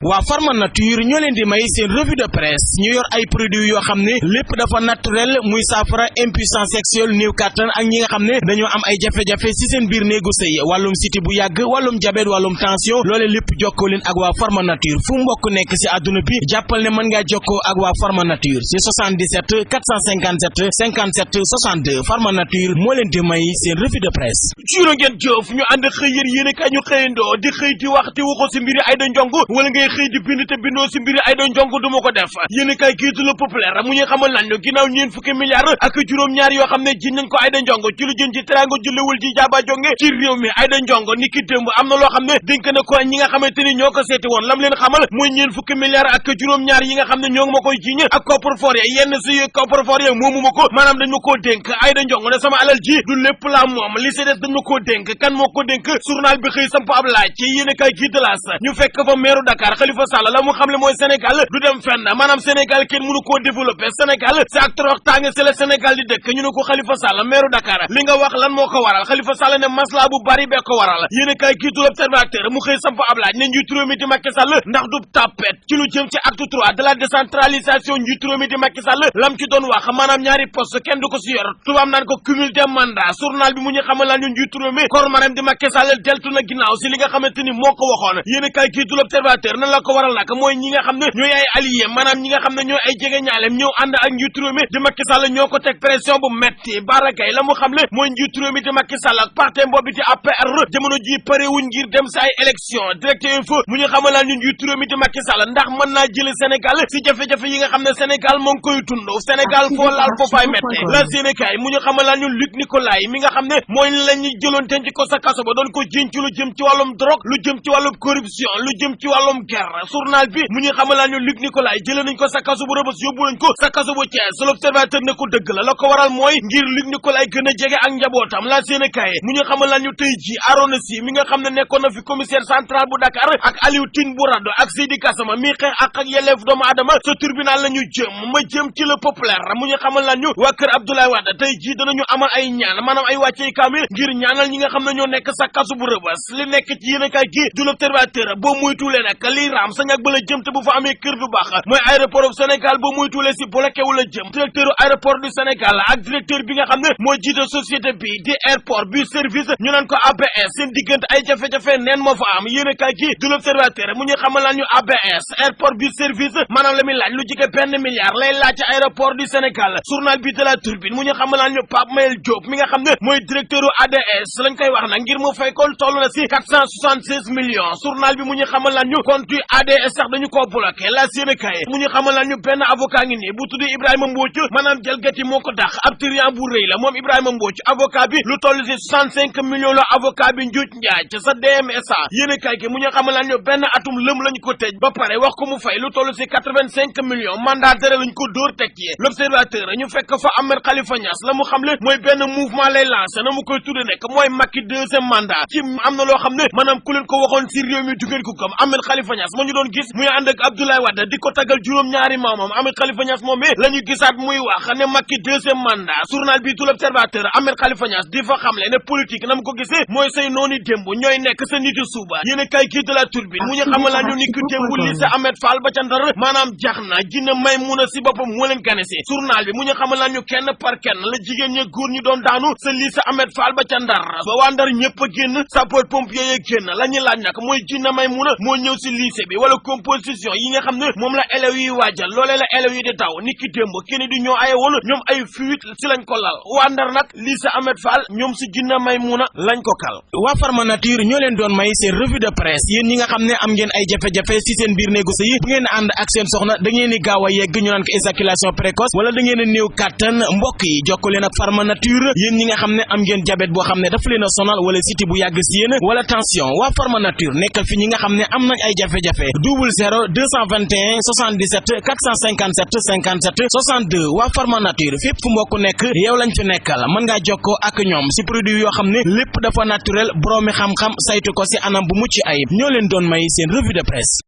waa Pharma Nature ñoo leen di may seen revue de presse ñu yor ay produits yoo xam ne lépp dafa naturel muy saafara impuissance sexuelle néew kàttan ak ñi nga xam ne dañoo am ay jafe-jafe ci seen biir néegu sëy wàllum siti bu yàgg wàllum diabète wàllum tension loole lépp jokkoo leen ak waa Pharma Nature fu mbokk nekk ci àdduna bi jàppal ne mën ngaa jokkoo ak waa Pharma Nature ci 77 457 57 62 Pharma Nature moo leen di may seen revue de presse. juró ngeen jëf ñu ànd xëy yéen kaay ñu xëyandoo di xëy di wax te waxoo ci mbiri Aïda Ndiongue wala ngay xëy di bind te bindoo ci mbiri Aïda Ndiongue duma ko def yéen kaay gii du Le Populaire mu ñu xamal lan ñu ginnaaw ñeen fukki milliards ak juróom-ñaar yoo xam ne ji nañ ko Aïda Ndiongue ci lu jëm ci teraanga jullewul ji jaaba jonge ci réew mi Aïda Ndiongue ni ki démb am na loo xam ne dénk na ko ñi nga xamante ni ñoo ko seeti woon lam leen xamal mooy ñeen fukki milliards ak juróom-ñaar yi nga xam ne ñoo ngi ma koy jiñ ak coffre-fort ya yenn ci coffre-fort ya moomu ma ko maanaam dañ ma koo dénk Aïda Ndiongue ne sama alal ji du lépp laa moom li ci des dañ ma koo dénk kan moo ko dénk journal bi xëy samp ab laaj ci yéen kaay gii de L'As ñu fekk fa maire Dakar Khalifa Sall la mu xam le mooy Sénégal du dem fenn maanaam Sénégal kenn mënu koo développer Sénégal c'est ak torox tàng c'est le Sénégal di dëkk ñu ne ko Khalifa Sall maire Dakar li nga wax lan moo ko waral Khalifa Sall ne masla bu bari bee ko waral yéen kaay gii du L'Observateur mu xëy samp ab laaj ne njiitu réew mi di Macky Sall ndax du tapet ci lu jëm ci acte 3 de la décentralisation njiitu réew mi di Macky Sall lam ci doon wax maanaam ñaari poste kenn du ko si yor tubaab naan ko cumul des mandats journal bi mu ñu xamal lan ñu njiitu réew mi kor maram di Macky Sall deltu na ginnaaw si li nga xamante ni moo ko waxoon yéen kaay gii du L'Observateur nan la ko waral nag mooy ñi nga xam ne ñooy ay alliés maanaam ñi nga xam ne ñooy ay jege ñaaleem ñëw ànd ak njiitu réew mi di Macky Sall ñoo ko teg pression bu metti barakay la mu xam le mooy njiitu réew mi di Macky Sall ak parti boobu di APR jamono ji parewuñ ngir dem si ay élection Direct Info mu ñu xamal lan ñu njiitu réew mi di Macky Sall ndax mën naa jële Sénégal si jafe-jafe yi nga xam ne Sénégal moo ngi koy tund Sénégal foo laal foo fay metti la Sénégal mu ñu xamal lan ñu Luc Nicolaï mi nga xam ne mooy la ñu jëloon tenc ko sa kaso ba doon ko jiñ ci lu jëm ci wàllum drogue lu jëm ci wàllum corruption lu jëm ci wàllum guerre journal bi mu ñu xamal lan ñu Luc Nicolaï jëlee nañ ko sa kaso bu Rebeuss yóbbu nañ ko sa kaso bu Thiès L'Observateur ne ko dëgg la ko waral mooy ngir Luc Nicolaï gën a jege ak njabootam la Sénégal mu ñu xamal lan ñu tey ji Arona Sy mi nga xam ne nekkoon na fi commissaire central bu Dakar ak Aliou Tine bu Rado ak Seydi Gassama mi xeex ak yelleef doomu aadama sa tribunal la ñu jëm ci Le Populaire mu ñu xamal lan ñu waa kër Abdoulaye Wade tey ji danañu amal ay ñaan maanaam ay wàccey kaamil ngir ñaanal ñi nga xam ne ñoo nekk sa kaso bu Rebeuss li nekk ci yéen a kaay gi du L'Observateur boo muytuulee nag lii raam sa ñag ba la jëm te bu fa amee kër du baax mooy aéroport du Sénégal boo muytuulee si bloqué wu la jëm directeur aéroport du Sénégal ak directeur bi nga xam ne moo jiite société bi di airport bu service ñu naan ko ABS seen diggante ay jafe-jafe neen moo fa am yéen a kaay gi du L'Observateur mu ñu xamal lan ñu ABS airport bu service maanaam la muy laaj lu jege $1 milliard lay laaj ci aéroport du Sénégal journal bi de La Tribune mu ñu xamal lan ñu Pape Mayel Diop mi nga xam ne mooy directeur ADS lañ koy wax nag ngir mu fay ko toll na si 476 millions journal bi mu ñu xamal lan ñu compte ADS sax dañu koo bloqué la Sénégal mu ñu xamal lan ñu benn avocat ngi nii bu tudd Ibrahima Mbodj maanaam jalgati moo ko dàq ab trian bu rëy la moom Ibrahima Mbodj avocat bi lu toll si 65 millions la avocat bi njuuj njaaj sa DMSA yéen kay gi mu ñu xamal lan ñu benn atum lëm lañ ko tëj ba pare wax ko mu fay lu toll si 85 millions mandat d'arrêt lañ ko dóor teg ci L'Observateur ñu fekk fa Ahmed Khalifa Niass la mu xam le mooy benn mouvement lay lancé na mu koy tudde nekk mooy Macky deuxième mandat ci am na loo xam ne maanaam ku leen ko waxoon si réew mi du ngeen ko gëm Ahmed Khalifa Niass ma ñu doon gis muy ànd ak Abdoulaye Wade di ko taggal juróom-ñaari maamam Ahmed Khalifa Niass moom la ñu gisaat muy wax ne Macky deuxième mandat journal bi du L'Observateur Ahmed Khalifa Niass di fa xamle ne politique na mu ko gisee mooy say noonu démb ñooy nekk sa nitu suba yéen a kay kii de La Tribune mu ñu xamal ñu ni ki démb lycée Ahmed Fall ba ca Ndar maanaam jax na jinne Maymuna si boppam moo leen gane si journal bi mu ñu xamal ñu kenn par kenn la jigéen ñi góor ñi doon daanu sa lycée Ahmed Fall ba ca Ndar ba waa Ndar ñëpp a génn sapeur pompier yi génn la ñuy laaj nag mooy jinne Maymuna moo ñëw si lycée bi wala composition yi nga xam ne moom la élèves yi waajal loolee la élèves yi di daw ni ki démb kenn di ñoo aye woon ñoom ay fuite si lañ ko lal waa Ndar nag lycée Ahmed Fall ñoom si jinne Maymuna lañ ko kal waa Pharma Nature ñoo leen doon may seen revue de presse yéen ñi nga xam ne am ngeen ay jafe-jafe si seen biir néegu sëy bu ngeen ànd ak seen soxna da ngeen di gaaw a yegg ñu naan ko éjaculation précoce wala da ngeen a néew kàttan mbokk yi jokko leen ak Pharma Nature yéen ñi nga xam ne am ngeen diabète boo xam ne dafa leen a sonal wala siti bu yàgg si yéen wala tension waa Pharma Nature nekkal fi ñi nga xam ne am nañ ay jafe-jafe 00 221 77 457 57 62 waa Pharma Nature fépp fu mbokk nekk yow lañ fi nekkal mën ngaa jokkoo ak ñoom si produit yoo xam ne lépp dafa naturel boroomi xam-xam saytu ko si anam bu mucc ayib ñoo leen doon may seen revue de presse